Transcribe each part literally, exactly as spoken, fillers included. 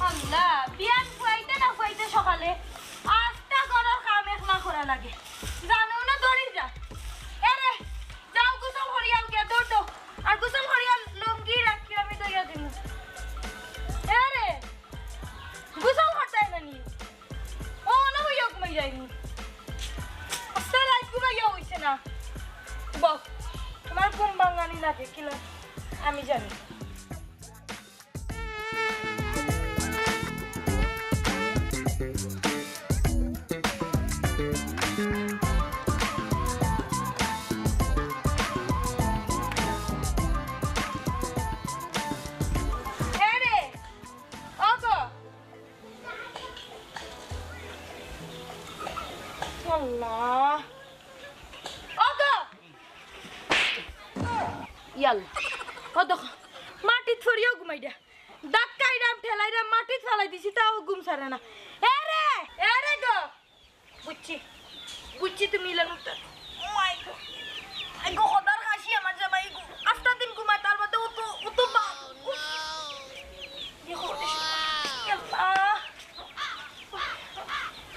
আল্লাহ, বিয়ান ফুয়াইতে না ফুয়াইতে সকালে আস্তা ঘরর কাম একলা করা লাগে। জানো না, দৌড়ি যা। এরে, যাও গোসল করিয়া আও গিয়া, দৌড় দাও। আর গোসল করিয়া লুঙ্গি রাখি আমি ধইয়া দিমু। এরে, গোসল করতায় না নি? ও, না বইয়া ঘুমাই যাইনি। আস্তা রাইত ঘুমাইয়া অইছে না। বস, তুমার ঘুম ভাঙ্গানি লাগে কিলা আমি জানি। এরে, ওগো। আল্লাহ। ওগো। ইয়াল্লা। ও দেখো, মাটিত পড়িয়াও ঘুমাইরা। ধাক্কাইরাম, ঠেলাইরাম, মাটিত ফালাই দিছি, তাও ঘুম ছাড়ে না। এরে, এরে গো। বুঝছি, বুঝছি তুমি ইলান উঠতে। ও মাই গো। আই গো, খোদার খাসি আমার জামাই গো। আস্তা দিন ঘুমায়, তার মধ্যে অত, অত বা-, উফ। দেখো, দেখো। ইয়াল্লা।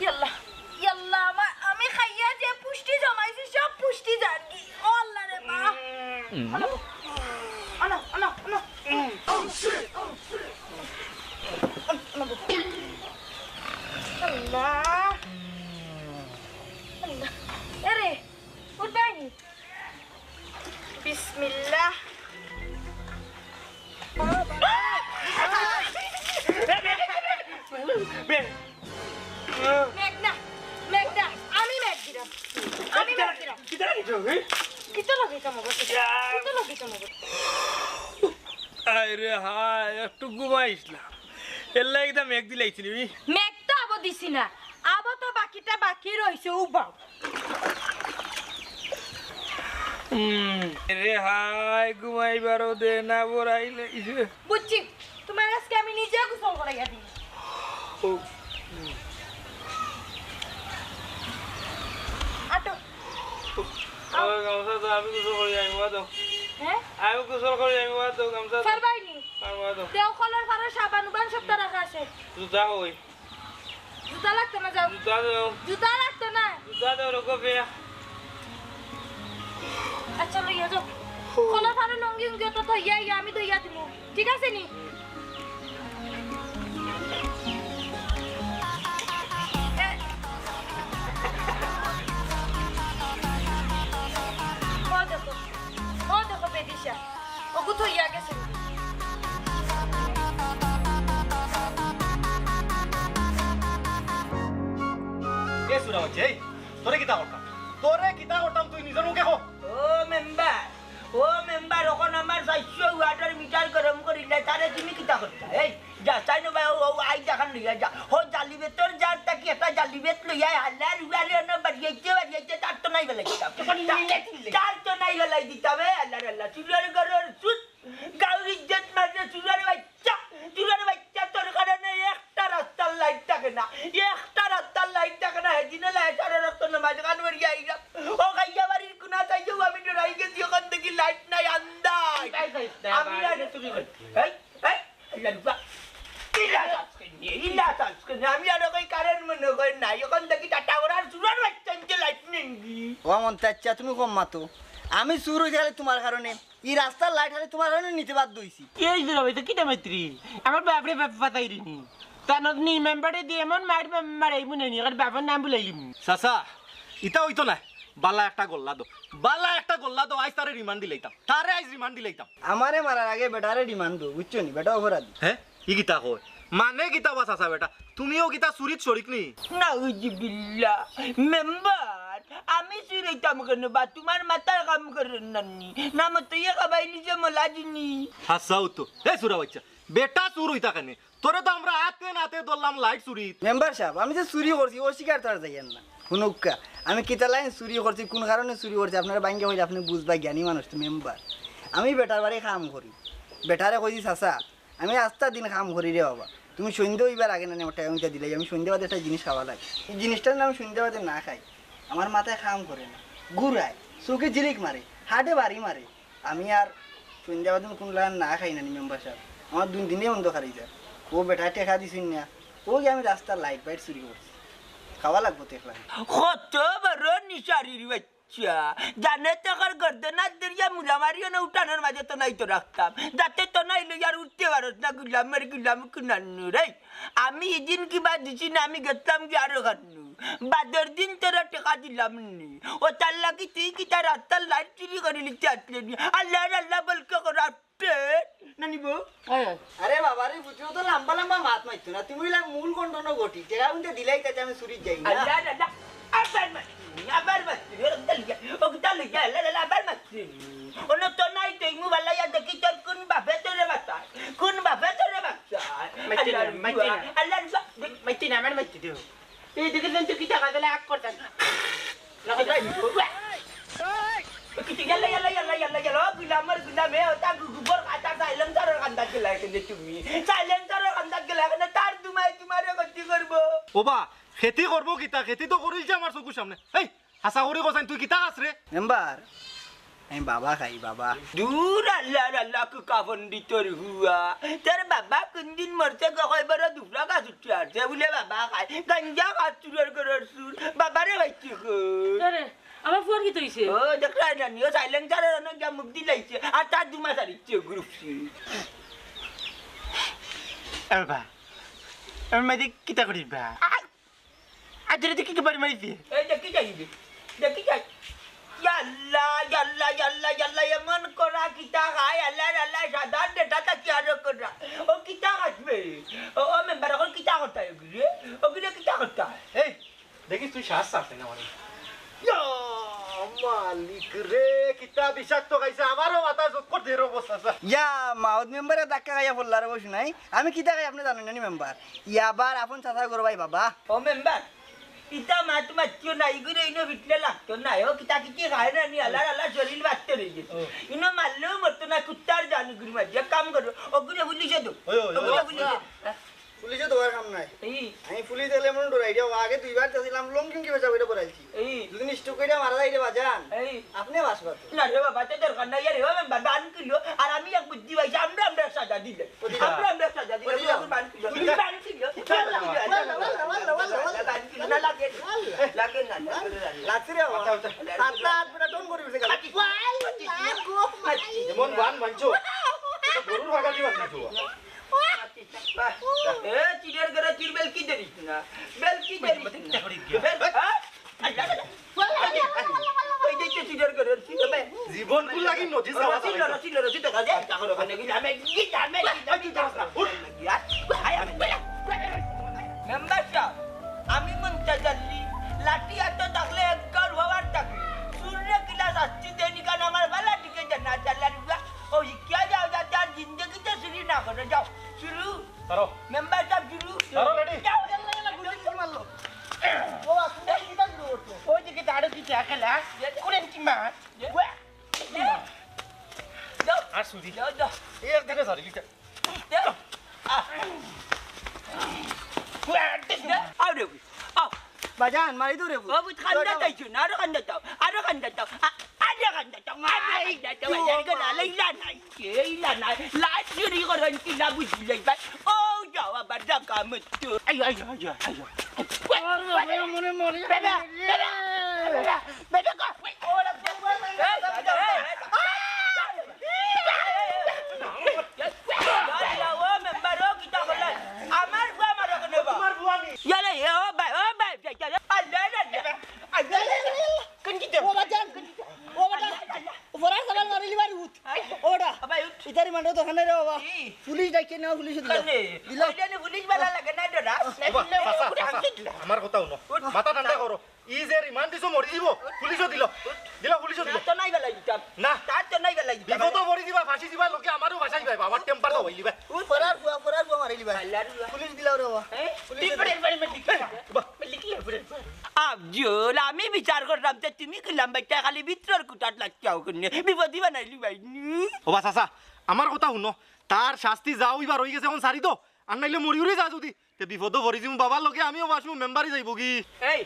ইয়াল্লা। ইয়াল্লা, আমার, আমি খাইয়া যে পুষ্টি জমাইছি, সব পুষ্টি যার কি। ও আল্লাহ রে মা। আনো, আনো, আনো, আনো। আল্লাহ। আল্লাহ। এরে, উঠবায়নি। বিসমিল্লাহ। মেঘনা, মেঘনা, আমি মেঘ দিলাম। আমি মেঘ দিলাম। কিতা লাগাইছো, হ্যাঁ? কিতা লাগাইতাম অবশ্য? কিতা লাগাইতাম অবশ্য? আয় রে হায়, একটু ঘুমাইছিলাম। এর লাগি তো মেঘ দিলাইছিলি। মেঘ তো আবো দিছি না, আবো তো বাকিটা বাকি রইছে, উবাও। হুম, রে হায়, ঘুমাইবারও দে না, বড়াই লাগছে। বুঝছি, তুমার আজকে আমি নিজে গোসল করাইয়া দিমু। ও। আটো। ও, গামছা তো আমি গোসল করি, আমি বাদ দাও। হ্যাঁ? আমি গোসল করি, আমি বাদ দাও, গামছা তো। পারবায়নি? আমি বাদ দাও। দেও, কলর পারো সাবান উবান সবতা রাখা আছে। জুতা কই? জুতা লাগতো না, যাও। জুতা দাও। জুতা লাগতো না। জুতা দাও, রুকো বে। আচ্ছা, লইয়া যাও। কলর পারো লুঙ্গি উঙ্গি তো থইয়া আইয়া, আমি ধইয়া দিমু। ঠিক আছে নি? এ। ও দেখো, ও দেখো বেদিশা, ওগু থইয়া গেছে। এ সুরা বাচ্চা, এই, তোরে কিতা করতাম? তোরে কিতা করতাম তুই নিজর মুখে ক। ও মেম্বার, ও মেম্বার, অখন আমার চাইরশো ওয়াটর মিটার গরম করিলাই, তারে তুমি কিতা করতায়? এই, যা, চাইনো ভাই, ও, ও, আই দেখান লইয়া যা। ও জালি বেতর যার তাকি একটা জালি বেত লইয়া আয়, আল্লাহর উয়ারে অনো বাড়িয়াইতে, বাড়িয়াইতে তার তো নাই বেলাই দিতাম। তার তো নাই বেলাই দিতাম, এ আল্লাহর আল্লাহ, চুলর গরর সুত, গাউর ইজ্জত মাররে চুলর বাচ্চা, চুলর বাচ্চা, তোর কারণে একটা রাস্তার লাইট থাকে না, একটা রাস্তার লাইট থাকে না, হেদিনে লাই সারা রাস্তা নমাজ খান বেরিয়ে আইলাম। ও খাইয়া বাড়ির কোনা চাইয়াও আমি ডরাই গেছি, অখান থাকি লাইট নাই, আন্দাজ। এই, এই, এই, আমি আর এই, এই, আল্লাহ রুবা। ইলা সাজকে নিয়ে, ইলা সাজকে নিয়ে, আমি আর ওই কারেন্ট মনে করি নাই, অখান থাকি টাটা ওরা আর চুলর বাচ্চা আনতে লাইট নেই। ও মন্তাজ চাচা, তুমি কম মাতো। আমি চুর অইছি খালি তুমার কারণে। ই রাস্তার লাইট খালি তুমার কারণে নিতে বাধ্য অইছি। এই যে রবে তো কিতা মাতরে? আমার বাপরে বাপ পাতাইরিনি। তার নতুন মেম্বারে দিয়ে এমন মার মা-, মারাইমু নানি, আমার বাপর নাম ভুলাইলিমু। চাচা, ইতা অইতো নায়। বালা একটা গল্লা দেও। বালা একটা গল্লা দেও, আইজ তারে রিমান্ড দিলাইতাম। তারে আইজ রিমান্ড দিলাইতাম। আমারে মারার আগে বেটারে রিমান্ড দেও, বুঝছো নি? বেটা অপরাধী। হে? ই কিতা কয়? মানে কিতা বা চাচা বেটা? তুমিও কিতা চুরিত শরিক নি? নাউজুবিল্লাহ। মেম্বার, আমি চুর অইতাম কেনে বা? তুমার মাথার কাম করের না নি? না মতো ইয়ে খাবাইলি যে মলা জিনিস। হাছাউ তো। এ সুরা বাচ্চা, বেটা চুর অইতা কেনে? তোরে তো আমরা আতে নাতে ধরলাম লাইট চুরিত। মেম্বার সাব, আমি যে চুরি করছি, অস্বীকার তো আর যাইয়ার না। হুনউক্কা, আমি কিতা লাইন চুরি করছি, কুন কারণে চুরি করছি, আপনারে ভাঙ্গিয়া কইলে আপনে বুঝবা, জ্ঞানী মানুষ তো মেম্বার। আমি বেটার বাড়ি কাম করি। বেটারে কইছি, "চাচা, আমি আস্তা দিন কাম করি রে বাবা।" তুমি সন্ধ্যা অইবার আগে নানি আমার টেকা পয়সা দিলাই, আমি সন্ধ্যা বাদে একটা জিনিস খাওয়া লাগে। এই জিনিসটার নাম সন্ধ্যা বাদে না খাই, আমার মাথায় কাম করে না, ঘুরায়, চোখে ঝিলিক মারে, হার্টে বাড়ি মারে। আমি আর সন্ধ্যা বাদে কোন লাগান না খাই নানি মেম্বার সাব, আমার দুই দিনেই অন্ধকার অই যায়। ও বেটায় টেকা দিছইন না, ওই আমি রাস্তার লাইট বাইট চুরি করছি, খাওয়া লাগবো তো একলা। কত বড় নিশারির বাচ্চা, জানে তো কর গর্দনাত দরিয়া মুলা মারিও না উঠানোর মাঝে তো নাই তো রাখতাম, যাতে তো নাই লই আর উঠতে পারস না, গুলামের গুলাম কুনান্নু রে। আমি এদিন কিবা দিছি না, আমি গেছলাম কি আরো খান্নু, বাদর দিন তোরা টেকা দিলাম নি, ও তার লাগি তুই কিতা রাস্তার লাইট চুরি করি লিখতে আসলে নি? আল্লাহ আল্লাহ বলকে করা। নানি বউ। আরে বাবা রে, বুঝছো তো, লম্বা লম্বা মাত মারতো না। তুমি অইলা মূল কন্ট্রোল ঘটি। টেকা কিন্তু দিলাই, তাতে আমি চুরি যাই না। আল্লাহ, আল্লাহ। আবার মারছি, আবার মারছি। ওরে দালিয়া, ও দালিয়া, আল্লাহ, আল্লাহ, আবার মারছি। অনো তো নাই তো, ইমু বালাইয়া দেখি তোর কোন বাপে তোরে বাঁচায়, কোন বাপে তোরে বাঁচায়। মারছি না, আল্লাহ, মারছি না। আল্লাহ, মারছি না, আমার মারছি দেও। এই দেখে দেন তো কিতা কাজে লাগ করতেন। কিতা ইয়াল্লা, ইয়াল্লা, ইয়াল্লা, ইয়াল্লা, ইয়াল্লা, ও গুলামর গুলাম, এ ওটা গু-, গুবর কাটা silencer-র কান্দাত গেলা এখানে তুমি। Silencer-র কান্দাত গেলা এখানে, তার দুমাই তোমারে গতি করবো। ওবা, খেতি করবো কিতা? খেতি তো করিলছে আমার চকুর সামনে। এই, হাছা করি কছাইন, তুই কিতা খাস রে? মেম্বার, আমি বাবা খাই, বাবা। দূর আল্লাহর আল্লাহ, কুকা পণ্ডিতর হুয়া। তোর বাবা কোনদিন মরছে গো, কয় বড় দুবলা গাছ উঠে আছে, বুলে বাবা খায়। গাঞ্জা খাস, চুরর ঘরর চুর। বাবারে ভাইছি কই? আরে, আমার ফোন কিতা অইছে? ও, দেখলা না নি, ও silencer-র অনো গিয়া মুখ দিলাইছে। আর তার দুমা সারিছে, group C। এ বাবা, আমার মাঝে কিতা করিস বা? আই! আজ রে দেখি কি বাড়ি মারিছে? এই দেখি যাই রে, দেখি যাই। ইয়াল্লা, ইয়াল্লা, ইয়াল্লা, ইয়াল্লা, এমন করা কিতা খায়, আল্লাহ, আল্লাহ, সাধারণ নেতা তাকে আরো করা। ও কিতা খাবে? ও, ও মেম্বার, এখন কিতা করতা অগুরে? অগুরে কিতা করতা? এই, দেখিস তুই শ্বাস ছাড়তে না মানে। ইয়া, মালিক রে, কিতা বিষাক্ত খাইছে, আমারও মাথা চক্কর দের অবস্থা, স্যার। ইয়া, মাউদ মেম্বারে ধাক্কা খাইয়া পড়লা রে বসু নাই। আমি কিতা খাই আপনি জানেন না নি মেম্বার? ইয়াবার আপন চাচা গরু ভাই বাবা। ও মেম্বার, ইতা মাত মাতিও না, ইগুরে ইনো ভিতরে লাগতো না। ও কিতা কিতি খায় না নি, আল্লাহর আল্লাহ শরীর বাঁচতে রয়ে গেছে। ও। ইনো মারলেও মরতো না, কুত্তার জান ইগুর মাঝে। এক কাম করো, ওগুরে পুলিশে দেও। ওই, ওই, ওই, ওগুরে ওই। পুলিশে দেও। পুলিশে দেওয়ার কাম নাই। এই। আমি পুলিশ দেখলে মনে ডরাই রে বাবা। আগে দুইবার চাইছিলাম, লং কিং কি বেচা করে পড়াইছি। এই। যদি stroke করে মারা যায় রে বাজান, এই। আপনি বাঁচবা তো। না রে বাবা, তো দরকার নাই রে বাবা, বান কিলো। আর আমি এক বুদ্ধি পাইছি, আমরা আমরা সাজা দিলে। বুঝলাম। আমরা আমরা সাজা দিলে। বুঝলাম। বান কিলো। বান কিলো। বাল্লা, বাল্লা, বাল্লা, বাল্লা, বাল্লা। বান কিলো। না, লাগে না। লাগে না, লাগে না। লাগছে রে বাবা। আচ্ছা, আচ্ছা। তাতা আর পুরা টন করে উঠে গেল। মারছি। ওয়াই, মারছি। লাগো, মারছি। এমন বান মানছো? এটা গরুর ভাগা দিয়ে মারছো। এ, চিড়ের ঘরে চিড় বেলকি ধরিস না। বেলকি ধরিস না। বেল-, হ্যাঁ? ওই যে, যে চিড়ের ঘরে চিড় বে-, জীবন কুল লাগি নদী যাওয়া রসিল, যাবে। রসিল, রসিল, দেখা যায়। এখন ওখানে গিয়ে আমি, গিয়ে আমি, গিয়ে আমি, উঠ। মেম্বার সাব, আমি মন্তাজ আলী, লাঠি আতো থাকলে একবার হওয়ার থাকে। চুররে কিলা শাস্তি দেনি কারণ আমার বালা দিকে জানা চালার। ও শিক্ষা যাও, যাতে আর জিন্দেগিতে চুরি না করো, যাও। চুরু। ধরো। Member sub Churu. ধরো, রেডি। যাও। ইয়াল্লা, ইয়াল্লা, গুলি কি মারলো? ও, আসলে কি কাজ করছো? ওই দিকে দাঁড়ো কি দেখে না? কোন কি মার? যাও। আর সুদি। যাও, যাও। এই এক দিকে ধরে, লিখে। যাও। আহ। আও রে, আও। বাজান, মারি দৌড়ে। ও, বুঝ কান্দা দৌড়াও। তাইছো না, আরো কান্দা দাও, আরো কান্দা দাও, আ-, আরো কান্দা দাও, আরো কান্দা দাও, আরো কান্দা দাও, লাইলা নাই। এই না, লাজ চুরি করেন কি না বুঝিলাই ভাই। ও যাও আবার ডাকা মতো। আইও, আইও, আইও, আইও। আরে, মনে মরে। বেটা, বেটা, বেটা, বেটা, কই? ওরা এই, এই, এই। ও মেম্বার, ও কিতা করলে? আমার ফুয়া মারো কেনে বা? তোমার ফুয়া নি? ইয়ালে, এ, ও ভাই, ও ভাই, আল্লাহ, আল্লাহ, আল্লাহ। কোন কিতা? ও বাজান, ও বাজান। ও বড় সাবাল মারিলি বাড়ি উঠ। ওটা। আবার উঠ। ইতারি মানব দোকানে রে বাবা। কি? পুলিশ ডাকিয়ে নেওয়া, পুলিশে দিল। কানে? দিল। ওইটা নিয়ে পুলিশ বালা লাগে না, ডরা। বাবা, চাচা, চাচা, আমার কথা হুনো। উঠ। মাথা ঠান্ডা করো। ই যে রিমান্ড দিছো, মরি দিব। পুলিশও দিল। দিল, পুলিশও দিল। তার তো নাই বেলা দিতাম। না। তার তো নাই বেলা দিতাম। বিপদও মরি দিবা, ফাঁসি দিবা, লোকে আমারও ফাঁসাই দিবা। আমার টেম্পার তো হইলি ভাই। উঠ। ফরার ফুয়া, ফরার ফুয়া মারিলি ভাই। আল্লাহর ফুয়া। পুলিশ দিলাও রে বাবা। হ্যাঁ? পুলিশে তুই দিল। পড়ে, পড়ে, পড়ে, পড়ে। বাহ। লিখিলে, পড়ে, পড়ে। আফজল, আমি বিচার করলাম, তে তুমি কিলাম বাইটা খালি ভিতরর কুটাত লাগতাও কেনে? বিপদি বানাইলি ভাই নি। ও বা চাচা, আমার কথা হুনো, তার শাস্তি যা অইবার অই গেছে, এখন ছাড়ি দো। আর নাইলে মরি উড়ি যা যদি। তে বিপদো পড়ি যিমু বাবার লগে, আমিও বাঁচমু, মেম্বারি যাইবো কি? এই,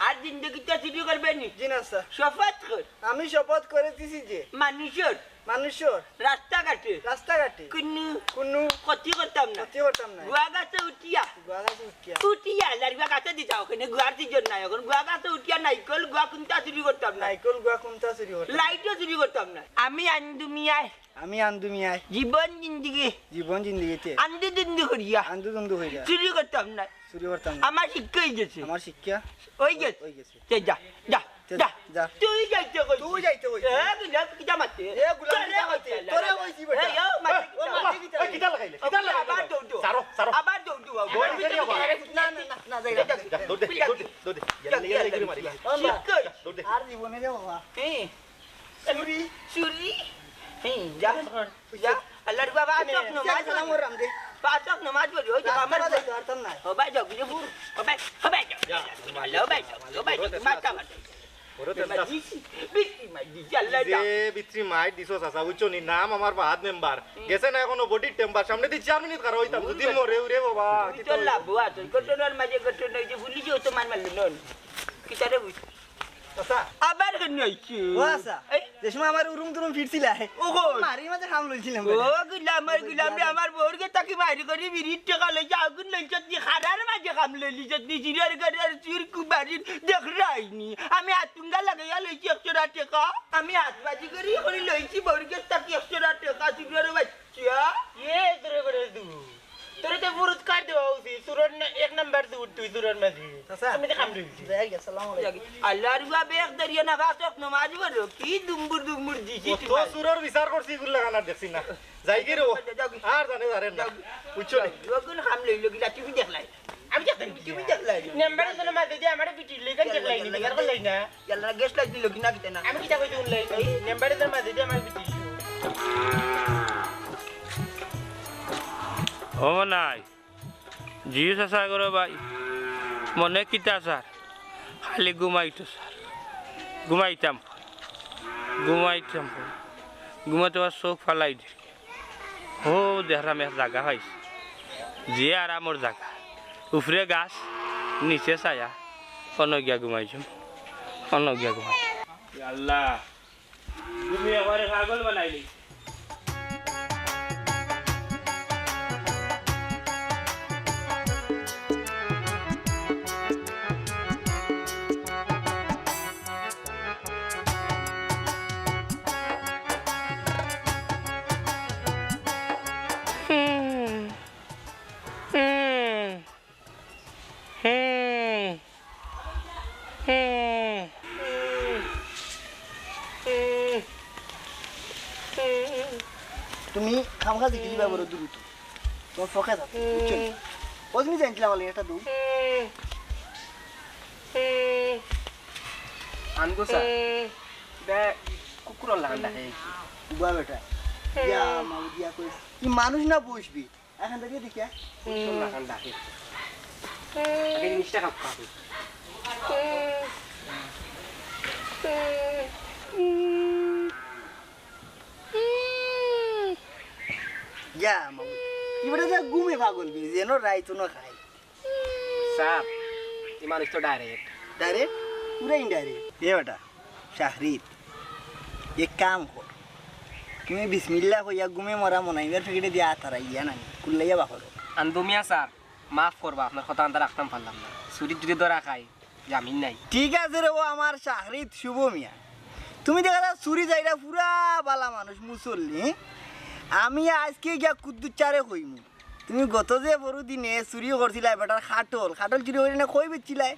আর জিন্দেগিত চুরি করবে নি? জি না, স্যার। শপথ কর। আমি শপথ করিতেছি যে মানুষর, মানুষর রাস্তাঘাটে, রাস্তাঘাটে কুনু, কুনু ক্ষতি করতাম না। ক্ষতি করতাম না। গুয়া গাছে উঠিয়া, গুয়া গাছে উঠিয়া, উঠিয়া লারিবা গাছে দিতাম, ওখানে গুয়ার সিজন নাই এখন। গুয়া গাছে উঠিয়া নাইকল গুয়া কুন্তা চুরি করতাম না। নাইকল গুয়া কুন্তা চুরি করতাম না। লাইটও চুরি করতাম না। আমি আন্দু মিয়ায় আমি আন্দু মিয়ায় জীবন জিন্দেগি, জীবন জিন্দেগিতে আন্দু দুন্দু করিয়া আন্দু দুন্দু করিয়া চুরি করতাম না। চুরি করতাম না। আমার শিক্ষা অই গেছে। আমার শিক্ষা অই গেছে। অই গেছে। তে যা, যা, তে যা। যা। তুই যাইতে কই? তুই যাইতে কই? এ, বিনা কিতা মাতে? এ, গুলাম কিতা মাতে? তোরে কইছি বেটা। এ, ও, মাতে কিতা? এ, কিতা লাগাইলে? কিতা লাগাইলে? আবার দৌড় দৌড়। সারো, সারো। আবার দৌড় দৌড়। দৌড় দৌড়। না, না, না, না, যাই না। যা, দৌড় দে, কিতা দৌড় দে, দৌড় দে। ইয়াল্লা, ইয়াল্লা, ইয়াল্লা, ইয়াল্লা, মারি। ও, মা। শিক্ষা। দৌড় দে। আর জীবনে রে বাবা। হ্যাঁ। চুরি। চুরি? হ্যাঁ, যা। যা। আল্লাহর বাবা, আটক নমাজ সালাম পড়ো। ওর রাম দে। আটক নমাজ পড়ো, ওই তো রাস্তা আমার বাদে তো আর তো নাই। ও ভাই, যাও, গিয়ে বুড়। ও ভাই, ও ভাই, যাও। যা। আল্লাহ, ও ভাই, যাও, ও ভাই, যাও। মাথা মাথা। বড় টেনশন। বিক্রি মাই দিছি, বিক্রি মাই দিছি, আল্লাহ যা। যে বিক্রি মাই দিছো চাচা, বুঝছো নি? নাম আমার বাহাদ মেম্বার। হুম। গেছে না এখনো বডির টেম্বার, সামনে দি চার মিনিট খাড়া অইতাম, যদি মরে উরে বাবা। তুই তো লাভ, তুই ঘটনার মাঝে ঘটনা, ওই যে পুলিশে তো মার মারলো, নন। কিতারে বুঝ? আচ্ছা। আবার কেন আইছো? ও আচ্ছা। এই? যে সময় আমার উরুম তুরুম ফিরছিলা, ও গো। মারির মাঝে খাম লইছিলাম ও বেটা। গুলাম, আমার গুলাম রে, আমার বউর গেছ থাকি মারি করি বিড়ির টেকা লইছে, আগুন লইছত নি, খাড়ার মাঝে খাম লইলিছত নি, জিরার গাড়ার চুর কুবারির দেখরায়নি। আমি আতুঙ্গা লাগাইয়া লইছি একশো টেকা। আমি হাতবাজি করি করি লইছি বউর গেছ থাকি একশো টেকা, চুরের বাচ্চা। এ তোরে করে দু। তোরে তো পুরস্কার দেওয়া উচিত, চুরর না-, এক নাম্বার চুর তুই চুরর মাঝে। চাচা, আমি তো খাম রইছি। যাই গি, আসসালামু আলাইকুম। আল্লাহর বাবা এক দরিয়া না বাসক নমাজ পড়ো, কি দুম্বুর দুম্বুর দিছি কত তোমার। চুরর বিচার করছি, ইগুর লাগান আর দেখছি না। যাই গি রে ও। যাও গি। আর জানে জানে না। যাও গি। বুঝছো নি? যাও গি, ওগুন খাম লইলো গিলা, তুমি দেখলাই। আমি দেখতাম কি? তুমি দেখলাই। মেম্বারে তো নমাজ দিতে আমারে পিটিলে, কেন দেখলাই নি? ইয়াল্লা, বিচার করলাই না। ইয়াল্লা, গ্যাস লাইট দিল কি না কিতা না? আমি কিতা কইতে শুনলাই? এই? মেম্বারে তো নমাজ দিতে আমারে পিটিলে। ও নাই। জি চাচা গো ভাই, মনে কিতা স্যার? খালি ঘুমাইতো স্যার, ঘুমাইতাম, ঘুমাইতাম, ঘুমাইতে আবার চোখ ফালাই দিল। ও দেখরাম এক জাগা পাইছি, যে আরামর জাগা, উপরে গাছ, নিচে ছায়া, অনো গিয়া ঘুমাই যাম, অনো গিয়া ঘুমাই। আল্লাহ, তুমি আমারে পাগল বানাইলে। তুমি খামখা জিকিলিবা বড় দ্রুত। তোমার ফকে যাচ্ছে, বুঝছো নি? ও জিনিস জানছিলাম, আলি একটা দু। আনবো স্যার। বে, কুকুরর লাগান ডাকে। বুয়া বেটা। ইয়া, মাউদিয়া কই। কি মানুষ না বসবি? এখন দেখি দেখিয়া। কুকুরর লাগান ডাকে। আগে জিনিসটা খাপ খাবে। ইয়া, মামু। ইবারে যা ঘুমে পাগল গি, যেন রাইত না খাই। স্যার, এই মানুষ তো direct। Direct? পুরা indirect। এ বেটা, শাহরিদ, এক কাম কর। তুমি বিসমিল্লাহ কইয়া ঘুমে মরা মনাইবার প্যাকেটে দিয়া আতারা ইয়া নানি, কুল্লাইয়া বাকরো। আন্দু মিয়া স্যার, মাফ করবা, আপনার কথা আনতা রাখতাম পারলাম না। চুরিত যদি ধরা খাই, জামিন নাই। ঠিক আছে রে, ও আমার শাহরিদ শুভ মিয়া, তুমি দেখা যার চুরি যাইরা পুরা বালা মানুষ, মুসল্লি। আমি আইজকে গিয়া কুদ্দুচ্চারে কইমু, তুমি গত যে পরু দিনে চুরি করছিলায় বেটার খাটল, খাটল চুরি করি না কই বেচছিলায়?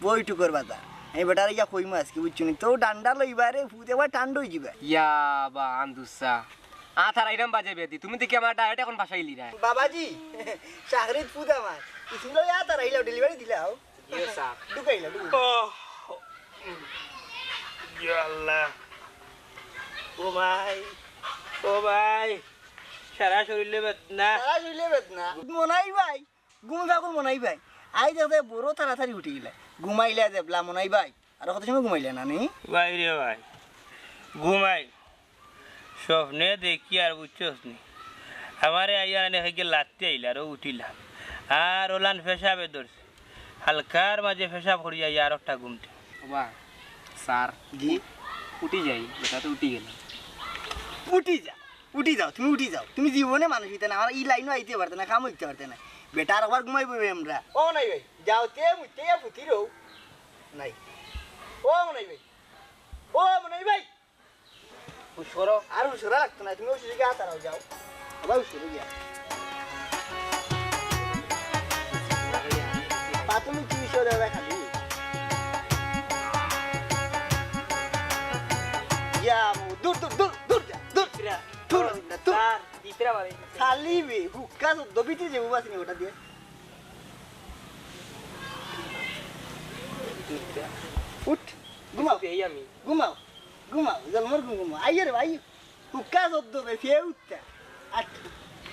বৈঠকর বাজার। আমি বেটারে গিয়া কইমু আইজকে, বুঝছো নি? তো ডান্ডা লইবা রে, ফুত একবার ঠান্ডা অই যিবা। ইয়া বা আন্দুসা, আ তার আইরাম বাজে বেদি, তুমি দেখি আমার direct এখন ভাসাইলিরায়। বাবাজি, শাহরিদ ফুত আমার, বিসমিল্লাহ, ইয়া তার আইলাও, delivery দিলাও। ইয়ে স্যার। ঢুকাইলা, ঢুকাইলা। ওহ, ইয়া আল্লাহ। ও ভাই, ও ভাই, সারা শরীরে বেদনা। সারা শরীরে বেদনা। মনাই ভাই, ঘুমে পাগল মনাই ভাই। আই দেখতে বড় তাড়াতাড়ি উঠি গেলা। ঘুমাইলা দেবলা মনাই ভাই। আর কত সময় ঘুমাইলা না নি? ভাই রে ভাই, ঘুমাই। স্বপ্নে দেখি আর বুঝছস নি, আমারে আইয়া আনে খাইকে লাত্তি আইলা, আর উঠিলাম। আর ওলান পেশাবে ধরছে। হালকার মাঝে পেশাব করিয়া আইয়া আর একটা ঘুমতে। বাবা, স্যার, জি? উঠি যাই, বেটা তো উঠি গেল। উঠি যা, উঠি যাও, তুমি উঠি যাও। তুমি জীবনে মানুষ অইতে না, আমার ই লাইনও আইতে পারতে না, কাম অইতে পারতে না। বেটা আর একবার ঘুমাইবো ভাই আমরা। ও নাই ভাই, যাও তে মুইতে ইয়া ফুতি রও। নাই। ও নাই ভাই, ও নাই ভাই। হুশ করো। আর হুশ করা লাগতো না, তুমি ওই সুযোগে আতারাও যাও। আবার হুশ করো গিয়া। প্রাথমিক চিকিৎসা দেওয়া খালি। ইয়া, দূর, দূর, দূর, দূর যা, দূর। দূর, দূর। স্যার, ভিতরে আবার এই খালি বে, হুক্কা সদ্য ভিতরে যে বুবা সিনে ওটা দিয়ে। উঠ, ঘুমাও। এই আমি। ঘুমাও, ঘুমাও, জলমর ঘুম ঘুমাও। আইয়ে রে ভাই, হুক্কা সদ্য বে, ফিয়ে উঠতা। আট।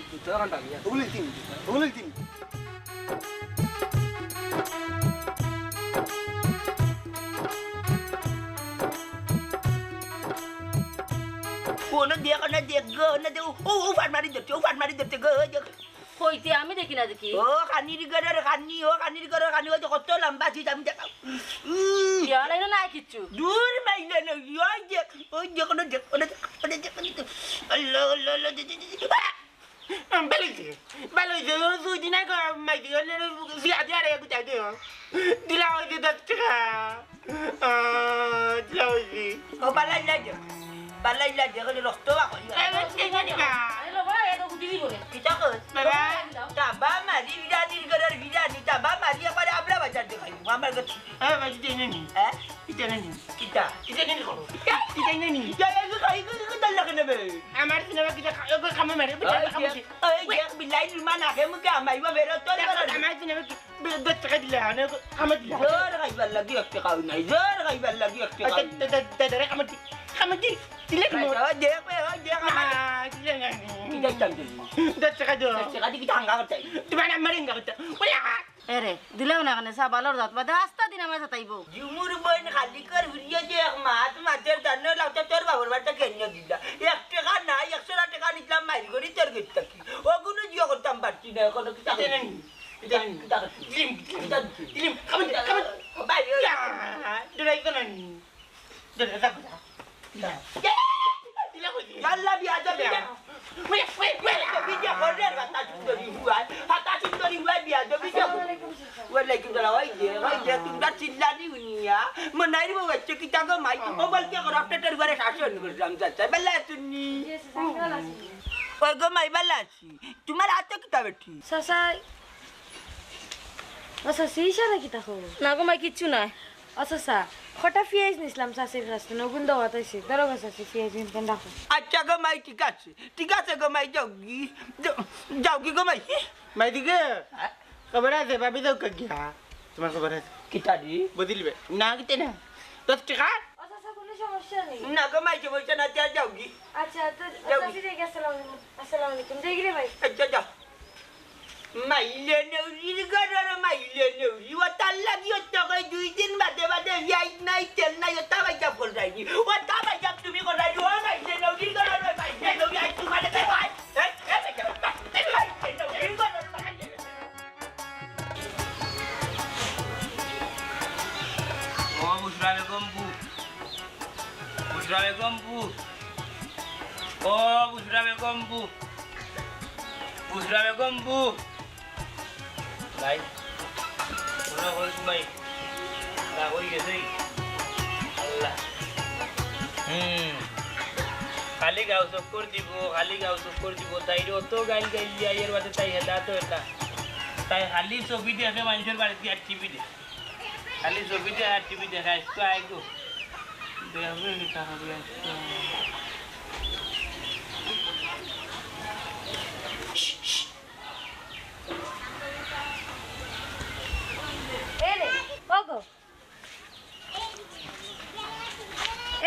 জুতো এখন টানিয়া। ওগুলো তিন, ওগুলো তিন। ও না দেখ, না দেখ গো, না দেখ। ও, ও, ফাট মারি ধরছে, ও ফাট মারি ধরছে গো, ওই দেখ। কইতে আমি দেখি না দেখি। ও খানির ঘরর খানি, ও খানির ঘরর খানি, ওই যে কত লম্বা ছিট আমি দেখাও। উম। ইয়া, নাই না, নাই কিচ্ছু। দূর মাইলে না, ওই যে, ওই যে কোনো যে, কোনো যে, কোনো যে, কোনো যে। আল্লাহ, আল্লাহ, আল্লাহ, দে, দে, দে, দে। আহ! আম, ভালো হইছে, ভালো হইছে, ও দুই দিন আগে মাই দিয়ে, ও, ও, সিয়া দিয়ে আরে গুতাই দে, ও। দিলা ওই যে দশ টাকা। আহ, দিলা ওই যে। ও, বালাই লাগে। বালাই লাগে, এখন রক্ত বা করি। এই, এই, এই, এই, এই। আরে বাবা, এ তো গুটি দিব রে। কিতা কর? বাবা। তাবা মারি বিরানির ঘরর বিরানি, তাবা মারি একবারে আবলা বাজার দেখাইবো, আমার কাছে। এ, বাজি দিয়ে নেনি। হ্যাঁ? ইটা নেনি। কিতা? ইটা নেনি করো। ইটা নেনি। ইয়া, ইয়া, ইয়া, ইয়া, ইয়া, ইয়া, লাগে না বে। আমার সিনেমা কিতা খা-, এ, খামো মারি, এ, খামো মারি। ওই যে, ওই যে, বিলাই নির্মাণ আগে মুখে আমাইবা বেরো, তোর দেখো, বেরো। আমার সিনেমা কি, বে-, দশ টাকা দিলে, আনে, খামো দিলে। জোর খাইবার লাগি এক টাকাও নাই, জোর খাইবার লাগি এক টাকাও নাই। দে, দে, দে, দে, দে, খামো দি, খামো দি, দিলে কি মোর? ওই দেখ, ওই দেখ, আমার আ, দিলে না। কি দেখতাম তুই? দশ টাকা দাও। দশ টাকা দিয়ে কি হাঙ্গা করতে? তোমার আমার হাঙ্গা করতে। ওলা। এরে, দিলাও না কেনে, সাবালর জাত বাদে আস্তা দিন আমার সাতাইবো। ঝুমুর বইন খালি কর ফিরিয়ে যে এক মাত মাতের দানো লাগতে তোর বাবার বাড়িতে কেন দিলা? এক টাকা নাই, একশো টাকা নিতলাম মাইর করি তোর গেট থাকি। ওগুলো জিও করতাম পারছি না, এখনো কিতা ইটা নেনি, ইটা নেনি। কিতা করছি? দিলিম, কিতা দিছি? দিলিম, খামো দি, খামো দি। ভাই, ওই ইয়া, ডরাই তো নানি। ইয়াল্লা, বিয়াদব, বিয়াদব। বিয়াদব, বিয়াদব, হাতা সুন্দরী হুয়াই, হাতা সুন্দরী হুয়াই, বিয়াদব, বিয়াদব। ওয়ালাইকুম সালাম। ওই যে, ওই যে, তোমরা চিল্লানি হুনিয়া, মনাইর বউ আছে, কিতা গো মাই? ও বলকে করো, আপনার ঘরে শাসন করলাম, চাচা, বেলা শুনি। ওই গো মাই, বেলা আছি। তোমার হাতে কিতা বেটি? চাচাই। ও চাচি, ইশারা কিতা কও? না গো মাই, কিচ্ছু নাই। ও চাচা, কটা পিয়াইজ নিছলাম চাচির কাছ থাকি, নগুন দাওয়াত আইছে। ধরো গো চাচি, পিয়াইজ নিন কেন রাখো। আচ্ছা গো মাই, ঠিক আছে, ঠিক আছে গো মাই, যাওগি, যাও-, যাওগি গো মাই। মাই দিকে? হ্যাঁ? খবর আছে, ভাবি যাও কা গিয়া? তোমার খবর আছে? কিতা দি? বদিলবে? না, কিতা না? দশ টাকা? ও চাচা, কোনো সমস্যা নেই। না গো মাই, সমস্যা না, তে যাওগি। আচ্ছা, তো যাওগি। চাচি, ঠিক আছে, আসসালামু আলাইকুম। আসসালামু আলাইকুম। যাই গি রে ভাই। আচ্ছা, যাও। মাইলে নেউরির ঘরর মাইলে নেউরি, ও তার লাগি ও তো কই দুই দিন বাদে বাদে পিয়াইজ নাই, তেল নাই, ও তা বাইজা ফল যায়নি, ও তা বাইজা তুমি করাই, ও মাইলে নেউরির ঘরর মাইলে নেউরি, আই তোমারে কে ভাই, এই, এই, এই, এই, মাইলে নেউরির ঘরর মাইলে নেউরি। ও বুশরা বেগম বু, বুশরা বেগম বু, ও বুশরা বেগম বু। বুশরা বেগম বু। ভাই, মনে হয় ঘুমাই। না, হয়ে গেছে। আল্লাহ। হুম। খালি গাঁও চক্কর দিব, খালি গাঁও চক্কর দিব। তাইর অত গাইল গাইল দিয়া, এর বাদে তাই হেদা তো এটা। তাই খালি ছবি দেখে মানুষের বাড়িত গিয়া টিভি দেখে। খালি ছবি দেখায়, টিভি দেখায়, আইজ তো আইগো। দেখবে নি তাহলে আইজ তো। এ রে, ওগো।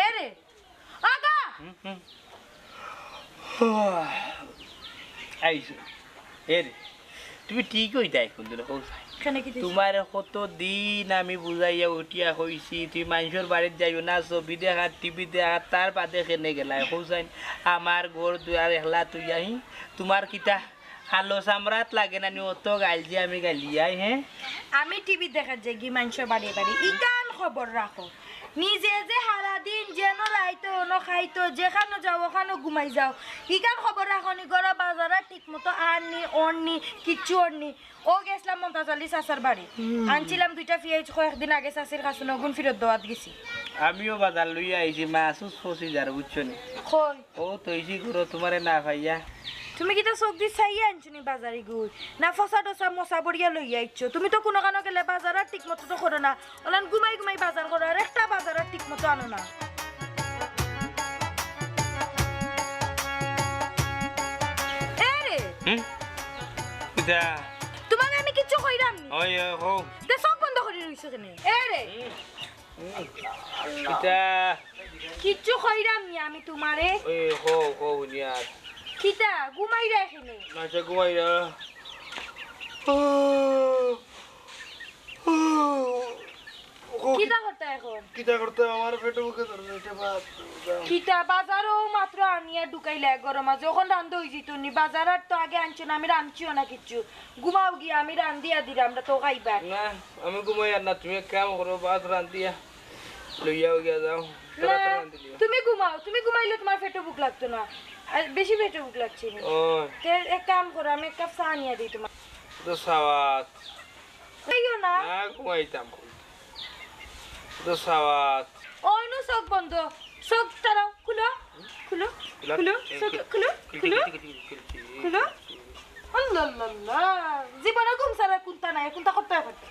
এ রে, ওগো। হুম, হুম। আইছে। এ রে। তুমি ঠিক অইতায় কুনদিন, কও চাই। কেনে কিতা অইছে? তুমারে কতদিন আমি বুঝাইয়া উঠিয়া কইছি, তুমি মানষর বাড়িত যাইও না, ছবি দেখাত, টিভি দেখাত, তার বাদে কেনে গেলায়, কও চাই। আমার ঘর দুয়ার একলা থইয়া হি, তুমার কিতা কালো চামড়াত লাগে না নি, অত গাইল যে আমি গাইলিয়াই, হে? আমি টিভি দেখাত যাইগি মানষর বাড়ি বাড়ি, ইখান খবর রাখো। নিজে যে হারাদিন যেনো রাইতো, অনো খাইতো, যেখানো যাও, অখানো ঘুমাই যাও। ইখান খবর রাখো নি, ঘরো বাজারর ঠিক মতো আননি, অননি, কিচ্ছু অননি। অউ গেছলাম মমতাজ আলী চাচার বাড়ি। হুম। আনছিলাম দুইটা পিয়াইজ, কয়েকদিন আগে চাচির কাছে নগুন ফিরত দেওয়াত গেছি। আমিও বাজার লইয়া আইছি, মাছ উছ ফসি যার, বুঝছো নি? কই? অউ থইছি ঘরো তুমারে না পাইয়া। তুমি কিতা চউখ দি চাইয়া আনছো নি বাজারি গুই? না ফসা টসা মশা বড়িয়া লইয়া আইছো? তুমি তো কুনুখানো গেলে বাজারর ঠিক মতো তো করো না। অলান ঘুমাই ঘুমাই বাজার করো, আর একটা বাজারর ঠিক মতো আনো না। এ রে! হুম? কিতা? তুমারে আমি কিচ্ছু কইরাম নি। ওই, ওই, কও। তে চউখ বন্ধ করি রইছো কেনে? এ রে! হুম? হুম। কিতা? কিচ্ছু কইরাম নি আমি তুমারে। ওই, কও, কও, হুনি আর। কিতা? ঘুমাইরায় কেনে? আচ্ছা, ঘুমাইরাম। কিতা করতা অখন? কিতা করতা? আমার পেটো ভুকে ধরছে, এটা ভাত, দাও। কিতা বাজারো মাত্র আনিয়া ঢুকাইলা ঘরো মাঝে, অখন রান্দা অইযিতো নি। বাজারর তো আগে আনছো না, আমি রানছিও না কিচ্ছু। ঘুমাও গিয়া, আমি রান্দিয়া দিরাম, আমরা তো খাইবা। না, আমি ঘুমাইয়ার না, তুমি এক কাম করো, ভাত রান্দিয়া লইয়া গিয়া যাও। না, তাড়াতাড়ি রান্দিলিও। তুমি ঘুমাও, তুমি ঘুমাইলে তুমার পেটো ভুক লাগতো না, আর বেশি পেটো ভুক লাগছে নি। ও। তে এক কাম করো, আমি এক কাপ চা আনিয়া দেই তুমার। তো সাওয়াত। খাইও না। না, ঘুমাইতাম। তো সাওয়াত। অইনু চউখ বন্ধ। চউখ তাড়াও, খুলো। খুলো, খুলো, খুলো, চউখ খুলো, খুলো, খুলো। খুলো। আল্লাহ, আল্লাহ, আল্লাহ। জীবনে ঘুম ছাড়া কুন্তা নাই, কুন্তা করতে পারতে।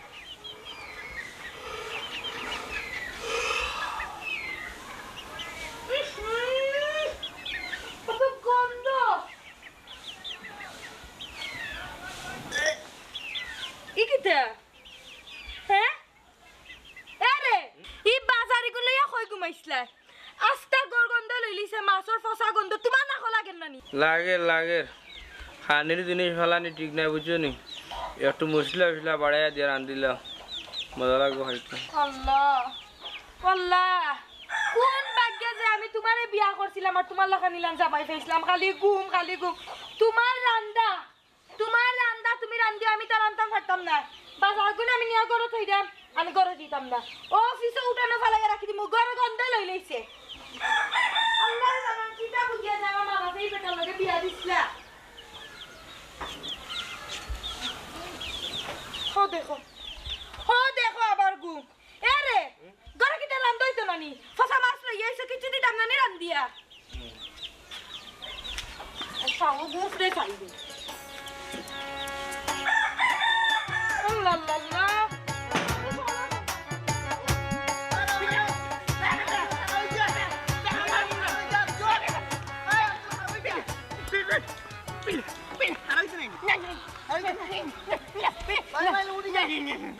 কত গন্ধ। ই কিতা? হ্যাঁ? এ রে, ই বাজারিগু লইয়া কই ঘুমাইছলায়? আস্তা ঘর গন্ধ লইলিছে, মাছর ফসা গন্ধ, তুমার নাকো লাগের না নি? লাগের, লাগের। খানির জিনিস ফালানি ঠিক নায়, বুঝছো নি? একটু মশলা উশলা বাড়াইয়া দিয়া রান্দিলাও, মজা লাগবো খাইতে। আল্লাহ, আল্লাহ, কুন ভাগ্যে যে আমি তুমারে বিয়া করছিলাম আর তুমার লাখান ইলান জামাই পাইছলাম। খালি ঘুম, খালি ঘুম। তুমার রান্দা তুমার রান্দা তুমি রান্দিও, আমি তো রানতাম পারতাম না। বাজারগুন আমি নিয়া ঘরো থইরাম, আমি ঘরো দিতাম না। অউ ফিছো উঠানো ফালাইয়া রাখি দিমু, ঘর গন্ধ লইলাইছে। আল্লাহ জানে কিতা বুঝিয়া যে আমার মা বাপে ই বেটার লগে বিয়া দিছলা। হো দেখো, হো দেখো আবার ঘুম। এ রে, ঘরো কিতা রান্দা অইতো না নি? ফসা মাছ লইয়া আইছো, কিচ্ছু দিতাম না নি রান্দিয়া। আল্লাহ, আল্লাহ, আল্লাহ।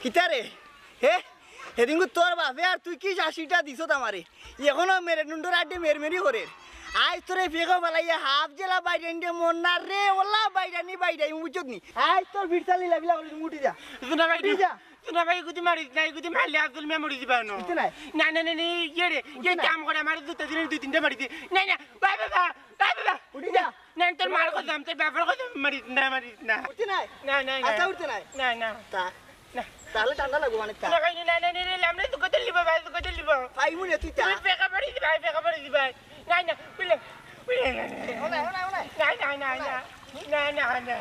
কিতা রে? হে? হেদিনকু তোর বাপে আর তুই কি শাসিটা দিছত আমারে? এখনো মেরে নুন্ডর আড্ডে মেরমেরি করের। আইজ তোরে ফেকো ফালাইয়া হাফ জেলা বাইরাইন দে মন না রে, ওলা বাইরানি বাইরাই, বুঝছত নি? আইজ তোর ফিরতালি লাবিলা করি উঠি যা। তুই না ভাই, উঠি যা। তুই না ভাই, গুদি মারিস না, গুদি মারলে আব্দুল মিয়া মরি দিবা নু। উঠতে নাই। না, না, না, না, ইয়ে রে, উঠতে ইয়ে নাই। কাম করে আমার দুটা দিনে দুই তিনটা মারি দে। না, না, বাবা, বাবা, বাবা, বাবা। উঠি যা। না, তোর মার কসম, তোর বাপর কসম, মারিস না, মারিস না। উঠতে নাই। না, না, না। আচ্ছা, উঠতে নাই। না, না। তা, না। তাহলে ঠান্ডা লাগবো অনেকটা। না, না, না, না, না, আমরা দুঃখ তুললি বাবা, দুঃখ তুললি বাবা। পাইমু রে তুই তা। তুই ফেকা পড়ি দিবাই, ফেকা পড়ি দিবাই। না, না, উঠলে, উঠলে, না, না। ওনাই, ওনাই, ওনাই। না, না, না, না। না, না, না।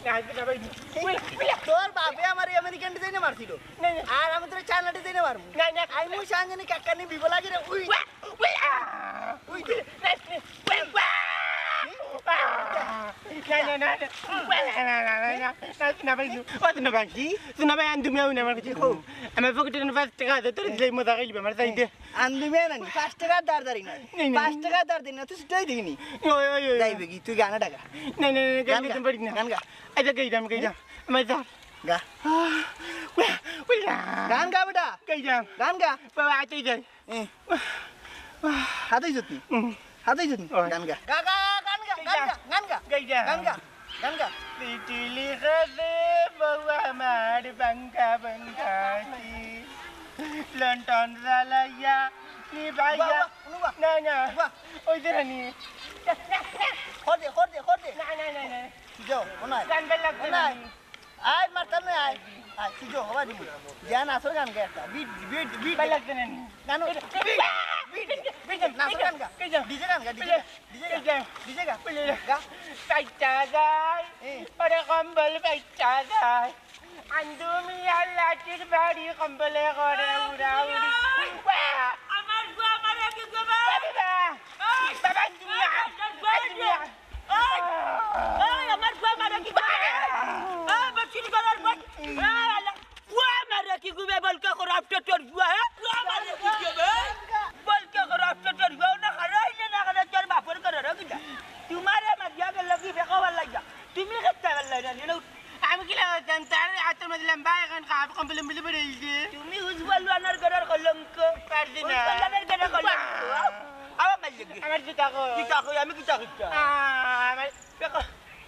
না, তুই না ভাই। উঠলে, উঠলে। তোর বাপে আমার আমেরিকান ডিজাইনে মারছিল। না, না। আর আমি তোর চায়না ডিজাইনে মারমু। না, না। আমি মুই সানজানি কাকানি বিবলা গিরে উই। উয়া, উয়া। উই তো। না, না। না, না, না, না। না, না, না, না, না, না। না, না, ভাই, ও, না, ভাই। কি? তুই না, ভাই, আন তুমি আউন আমার কাছে। কি কও? আমার পকেটে না পাঁচ টাকা আছে, তোর দিলে মজা খাইলিবে, আমার চাই দে। আন তুমি আন আনি। পাঁচ টাকার দাঁড় দাঁড়ি না। নেই, নেই। পাঁচ টাকার দাঁড় দিই না, তুই সেটাই দিবি নি। ওই, ওই, ওই। যাইবে কি? তুই গানা টাকা। নেই, নেই, নেই, গান গাইতে গা। পারি না। গান গা। আচ্ছা, গাইতাম, গাইতাম। আমার যা। গা। উয়া, উয়া। গান গা বেটা। গাইতাম। গান গা। বাবা, আচ্ছা, যাই। এ। হাতেই যত্নি। হুম। হাতেই যত্নি। ওই। গান গা। গা, গা, গান গা, গান গা, গান গা। গাইতাম। গান গা। গান গা। চিঠি লিখেছে বউ আমার বাঙ্গা বাঙ্গা চিল। লন্ঠন জ্বালাইয়া নিবাইয়া। বাহ, বাহ, অনু বাহ। না, না। বাহ। ওই যে রানী। খর দে, খর দে, খর দে। না, না, না, না। যাও, ও নাই। গান বেল লাগবে ও নাই। না। আয়, মারতাম না, আয়। আয়, তুই যাও, হবা দিবি। জ্ঞান আসর গান গা একটা। Bit, bit, bit. বেল লাগবে না। গান, বিট, বিট, বিট, নাচর গান গা। কে যাও? ডিজে গান গা, ডিজে গা। ডিজে গা। কে যাও? ডিজে গা। বলে গা। কাইটা যায়। এ। ওরে কম্বল কাইটা যায়। আন্দু মিয়া লাঠির বাড়ি কম্বলে করে উড়াউড়ি। আমার বুয়া মারে কি করবে? বাবা, বাবা। এই, বাবা, তুমি এই, আ-, এই, তুমি আ-, এই, এই, আমার বুয়া মারে কি করবে? এই, বসির ঘরের বই। এই, আল্লাহ। বুয়া মারে কি করবে? বলকে খরাপ তো তোর বুয়া, হ্যাঁ? বুয়া মারে কি করবে? বলকে খরাপ তো তোর বুয়া, না হারাইলে না হারাই তোর বাপর ঘরের, হ্যাঁ, কিতা? তোমারে মারিয়া গেল কি বেকা ভালা লাগা? তুমি খেতে পারলাই না, নিয়ে আমি কি লাগাইতাম? তার হাতের মধ্যে লম্বা এখন কাপ কম্বলে মিলে পড়ে গেছে। তুমি উজবল আনার ঘরের কলঙ্ক। পারছি না। উজবল আনার ঘরের কলঙ্ক। আবার মারলে কি? আমার জুতা কই? জুতা কই? আমি কিতা করতাম? আহ, আমার দেখো,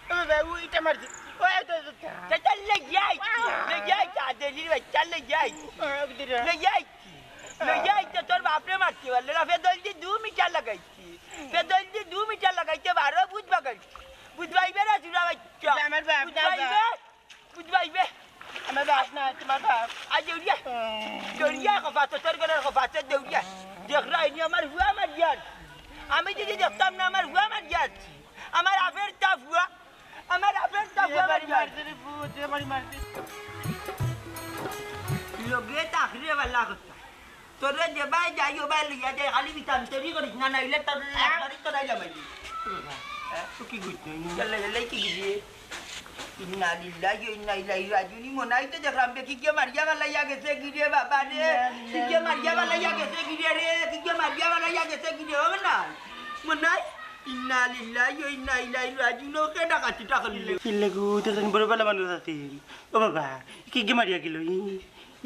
ও বাবা, ও ইটা মারছে। ও, এই তো জুতা। সেটা লেগে আইছি, লেগে আইছি, আদেলির বাচ্চা লেগে আইছি। ও, দিদি। লেগে আইছি। লেগে আইছি, তোর বাপরে মারতে পারলে না। ফেদল দি দু মিটার লাগাইছি। ফেদল দি দু মিটার লাগাইতে বারো বুঝ বাগাইছি। বুঝবাইবে না, চুরা বাচ্চা। আমার বাপ না, বুঝবাইবে? বাপ। বুঝবাইবে? আমার বাপ না, তোমার বাপ। আজ দৌড়িয়া। হুম। দৌড়িয়া, কপাতে, তোর ঘরের কপাতে দৌড়িয়া। দেখ, রাইনি আমার বুয়া মারিয়ার। আমি যদি দেখতাম না, আমার বুয়া মারিয়ার। আমার আফের তা বুয়া। আমার আফের তা বুয়া মারিয়ার। মারছে রে পুত, যে বাড়ি মারছে। লগে থাকলে বালা কথা। তোরে যে বাই যাই, ও বাই লইয়া যাই, খালি বিতান তৈরি করিস না, নাইলে তোর লাখ বাড়ি তোরাই লামাই দিই। হ্যাঁ, তো কি করছিস? ইয়াল্লা, ইয়াল্লা, কি গিয়ে? ইন্না লিল্লাহি ওয়া ইন্না ইলাইহি রাজিউন। মনে হয় তো দেখলাম, বে, কি কে মারিয়া বালাইয়া গেছে গিরে, বাবা রে? কি কে মারিয়া বালাইয়া গেছে গিরে রে? কি কে মারিয়া বালাইয়া গেছে গিরে? ও না, মনে হয়? ইন্না লিল্লাহি ওয়া ইন্না ইলাইহি রাজিউন। ওকে ডাকাতি টাকা নিলে। কিল্লে গো, তো জানি বড় বালা মানুষ আছে। ও বাবা, কি কে মারিয়া গেল? ই,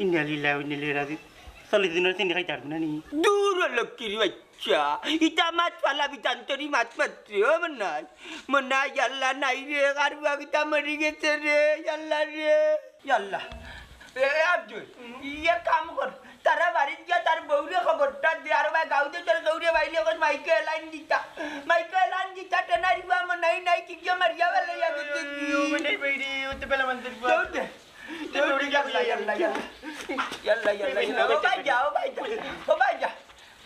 ইন্না লিল্লাহি ওয়া ইন্না ইলাইহি রাজিউন। চল্লিশ দিনের চিনি খাইতে পারবো না নি? দূর ও লক্ষ্মীর বাচ্চা, ইটা মাত ফালা বিতান্তরি মাত মাত্রে, ও মনাই, মনাই, আল্লাহ নাই রে, কার বুয়া কিতা মরি গেছে রে, আল্লাহ রে, আল্লাহ। এ আব্দুল, ইয়ে কাম কর, তারা বাড়িত গিয়া তার বউরে খবরটা দে, আর ভাই গাউদে তোর গৌরে বাইলে এখন মাইকে এলাইন দিতা, মাইকে এলান দিতা, টেনারি বুয়া মনাই নাই, কি গিয়া মারিয়া বেলা ইয়া গেছে কি? ও মনাই বাইরে, ও তো বেলা মানতে দৌড় দে। ইয়াল্লা, ইয়াল্লা, ইয়াল্লা। ও ভাই যা, ও ভাই যা, ও ভাই যা।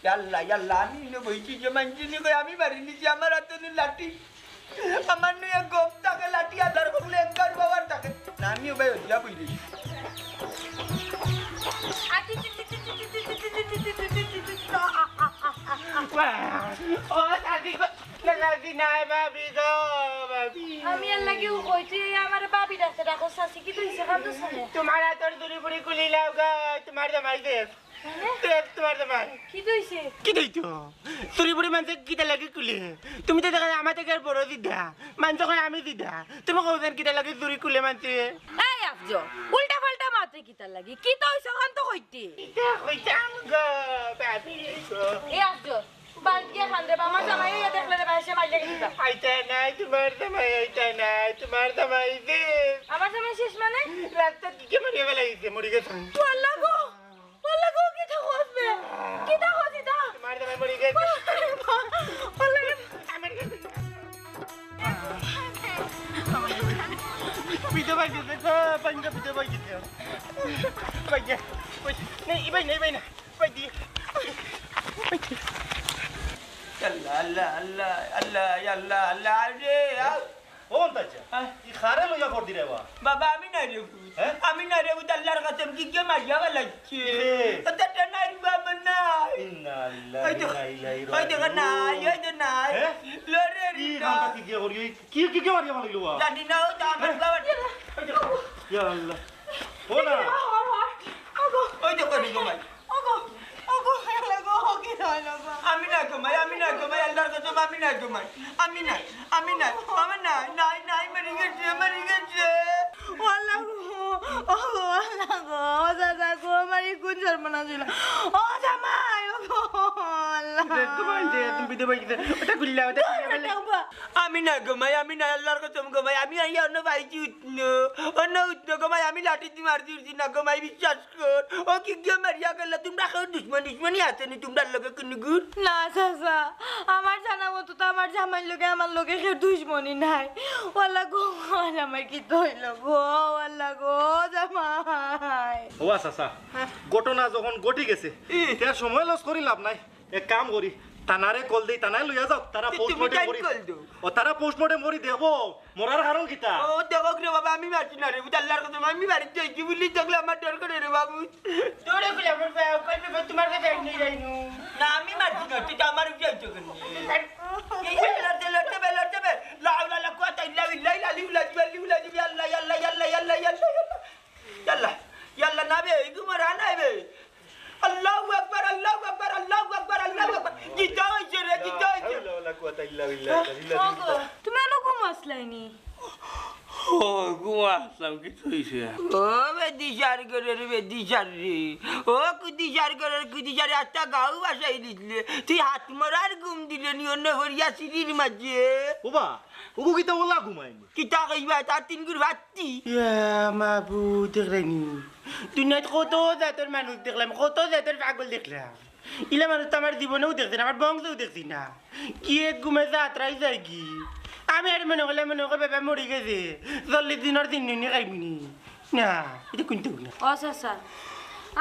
ইয়াল্লা, ইয়াল্লা, আমি ইনো বইছি যে মানছি নি কই, আমি মারি নিছি, আমার হাতে নি লাঠি। আমার নিয়ে গপ থাকে লাঠি, আল্লাহর কবুলে একবার বাবার থাকে। না, আমি ও ভাই যা বই দিছি। ও, শান্তি গো। না, শান্তি নাই, ভাবি গো, ভাবি। আমি আর লাগি ও কইছি, আমার ভাবি ডাকতে ডাকো, শাশি কি তুই সেখান তো শুনে? তোমার হাতর দূরে বুড়ি কুলি লাও গো, তোমার জামাই দেব। হ্যাঁ? দেব তোমার জামাই। কি তুইছে? কি তুই তো? দূরে বুড়ি মানষে কিতা লাগি কুলি? তুমি তো দেখা যায় আমার থেকে আর বড় দিদা। মানষে কয় আমি দিদা। তুমি কও যেন কিতা লাগি দূরে কুলে মানষে? এই আফজল, উল্টা পাল্টা মাতে কিতা লাগি? কি তো হইছে ওখান তো কইতে? কিতা কইতাম গো, ভাবি গো। এই আফজল, বাদ দিয়া খান রে, আমার জামাই ইয়া দেখলে রে, ভাই সে মাইলে গেছে। আইতা নাই তোমার জামাই, আইতা নাই তোমার জামাই যে। আমার জামাই শেষ মানে? রাস্তাত কি কে মারিয়া বেলা গেছে, মরি গেছে। ওয়াল্লা গো, ওয়াল্লা গো, কি থাকো আসবে? কি থাকো দিদা? তোমার জামাই মরি গেছে। ওয়াল্লা রে। আমার গেছে। পিঠে ভাই গেছে গো, পাঞ্জা পিঠে ভাই গেছে। ভাই গেছে। নেই, ভাই নেই, ভাই না। আল্লাহ, আল্লাহ, আল্লাহ, আল্লাহ, আল্লাহ, আল্লাহ, আরে, আ- ও মন্তাজ, হ্যাঁ? ই খারে লইয়া কর দিরে বা? বাবা, আমি নাই রে ভূত। হ্যাঁ? আমি নাই রে ভূত, আল্লাহর কসম, কি কে মারিয়া বেলাইছে? কে? ওটা তো নাই বাবা, নাই। ইন্না লিল্লাহি ওই তো, ওয়া ইন্না ইলাইহি ওই তো রাজিউন। নাই, ওই তো নাই। হ্যাঁ? লরে রে কি না। খানটা কি কে করি? কি, কি কে মারিয়া বেলাইলো বা? জানি না, ওই তো আমার হ্যাঁ? বাবা। ওই তো। ইয়া আল্লাহ। ও না। ওই তো করি গো ভাই। ওগো, ওগো, এলা গো, কি হইল গো? আমি না ঘুমাই, আমি না ঘুমাই, আল্লাহর কসম, আমি না ঘুমাই। আমি না, আমি না, আমার না, নাই, নাই, মরি গেছে, মরি গেছে। ও আল্লাহ গো, ও গো, আল্লাহ গো, ও দাদা গো, আমার এই কোন সর্বনাশ হইল? ও জামাই, ও গো, আল্লাহ। যে তুমি ভিডিও বানাইতে, ওটা খুললা, ওটা খুললা, বেটা, ওটা। উবা। আমি না গো মাই, আমি না, আল্লাহর কসম গো মাই, আমি আইয়া অন্য পাইছি উঠনো, অন্য উঠনো গো মাই, আমি লাঠি দি মারছি উঠছি না গো মাই, বিশ্বাস কর। ও কি গিয়া মারিয়া গেল, তোমরা কেউ দুশমন, দুশমনি আছে নি তোমরার লগে কুনুগুর? না চাচা, আমার জানা মতো তো আমার জামাইর লগে আমার লগে কেউ দুশমনি নাই। ওয়াল্লা গো, আমার জামাই কি তৈল গো, ওয়াল্লা গো, জামাই। ও চাচা, ঘটনা যখন ঘটি গেছে, ই। তার সময় লস করি লাভ নাই। এক কাম করি, থানারে কল দেই, থানায় লইয়া যাও, তারা তুমি পোস্টমর্টেম তাই করি। কল দেও। ও, তারা পোস্টমর্টেম করি দেখবো, মরার কারণ কিতা? ও, দেখো রে বাবা, আমি মারছি না রে, বুঝ আল্লাহর কসম, আমি বাড়িত যাইছি, পুলিশ দেখলে আমার ডর করে রে বাবু। তোরে কইলে আমার ভাই, কইবে ভাই, তোমার কাছে এক নিয়ে যাইনু। না, আমি মারছি না, তুই তো আমার উপরে আইছো কেন? এই যে লড়তে, লড়তে বে, লড়তে বে। লা হাওলা ওয়ালা কুওয়াতা ইল্লা বিল্লাহিল আলিয়্যিল আযীম, আলিয়্যিল আযীম, ইয়া আল্লাহ, ইয়া আল্লাহ, ইয়া আল্লাহ, ইয়া আল্লাহ, ইয়া আল্লাহ। ইয়া আল্লাহ, ইয়া আল্লাহ, না বে, এই ঘুমো রানা বে। আল্লাহু আকবার, আল্লাহু আকবার, আল্লাহু আকবার, আল্লাহু আকবার। জিতা হইছে রে, জিতা হইছে। লা হাওলা ওয়ালা কুওয়াতা ইল্লা বিল্লাহ। ওগো, তুমি অনো ঘুমাইছলায় নি? ও, ঘুমাইছলাম, কিতা অইছে? ও, বেদিশার ঘরর বেদিশার রে। ও, কুদিশার ঘরর কুদিশার, আস্তা গাঁও ভাসাই দিছলে। তুই হাত মরার ঘুম দিলে নি, অনো হরিয়া সিঁড়ির মাঝে। ওবা, ওগু কিতা ওলা ঘুমাইনি? কিতা কইবা, তার তিন গুর ভাত্তি। ইয়া মাবুদ, দেখরায়নি? দুনিয়াত কত জাতর মানুষ দেখলাম, কত জাতর পাগল দেখলাম। ইলা মানুষ তো আমার জীবনেও দেখছি না, আমার বংশেও দেখছি না। কি এক ঘুমে যাত্রায় যায়গি। আমি আর মনে করলে মনে করি বাবা মরি গেছে, চল্লিশ দিনর দিন নুনি খাইবনি। না, ইটা কুন্তা না। ও চাচা,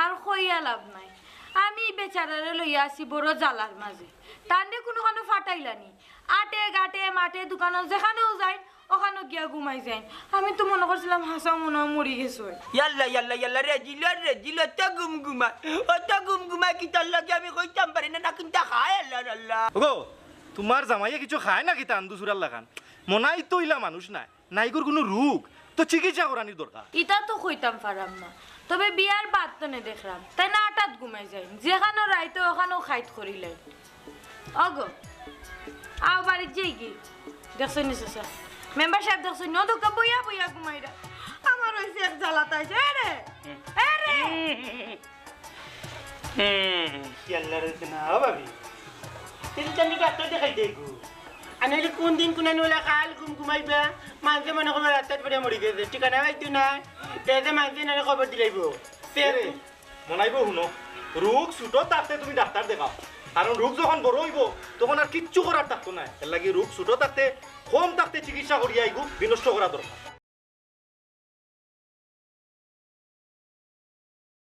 আর কইয়া লাভ নাই। আমি বেচারারে লইয়া আছি বড় জ্বালার মাঝে। তানরে কুনুখানো ফাটাইলানি। আটে, ঘাটে, মাঠে, দোকানো যেখানেও যাইন, ওখানো গিয়া ঘুমাই যাইন। আমি তো মনে করছিলাম হাছা মনে অয় মরি গেছে। ইয়া আল্লাহ, ইয়া আল্লাহ, ইয়া আল্লাহ, রেজিল, রেজিল, অত ঘুম ঘুমায়, অত ঘুম ঘুমায়, কিতার লাগি আমি কইতাম পারি না, না কিন্তা খায়, আল্লাহ, আল্লাহ। ওগো, তোমার জামাইয়ে কিছু খায় না কিতা আন্দু চুরার লাখান? মনাই তো ইলা মানুষ নায়, নাইগুর কুনু রোগ, তো চিকিৎসা করানির দরকার। ইতা তো কইতাম পারাম না, তবে বিয়ার বাদ তনে দেখরাম, তাইন আটাত ঘুমাই যাইন, যেখানো রাইতো ওখানো খাইত করিলাইন। ওগো, আও বাড়িত যাইগি। দেখছইন নি চাচা? মেম্বার সাব দেখছইন নি? অউ দেখো বইয়া বইয়া ঘুমাইরা। আমার অইছে এক জ্বালা তাই যে, এ রে, এ রে। হুম। কি আল্লাহ রে না, ও ভাবি। তেরে চান্দে ডাক্তার দেখাই দেই গো। আর নাইলে কুন দিন কুনানি ওলা কাল ঘুম ঘুমাইবা। মানষে মনে করবা রাস্তাত পড়িয়া মরি গেছে। ঠিকানা পাইতো না। তে যে মানষে নারে খবর দিলাইবো। তে রে। মনাইবো হুনো, রোগ ছোট থাকতে তুমি ডাক্তার দেখাও, কারণ রোগ যখন বড় অইবো, তখন আর কিচ্ছু করার থাকতো নায়। এরলাগি রোগ ছোট থাকতে, কম থাকতে চিকিৎসা করিয়া ইগু বিনষ্ট করা দরকার।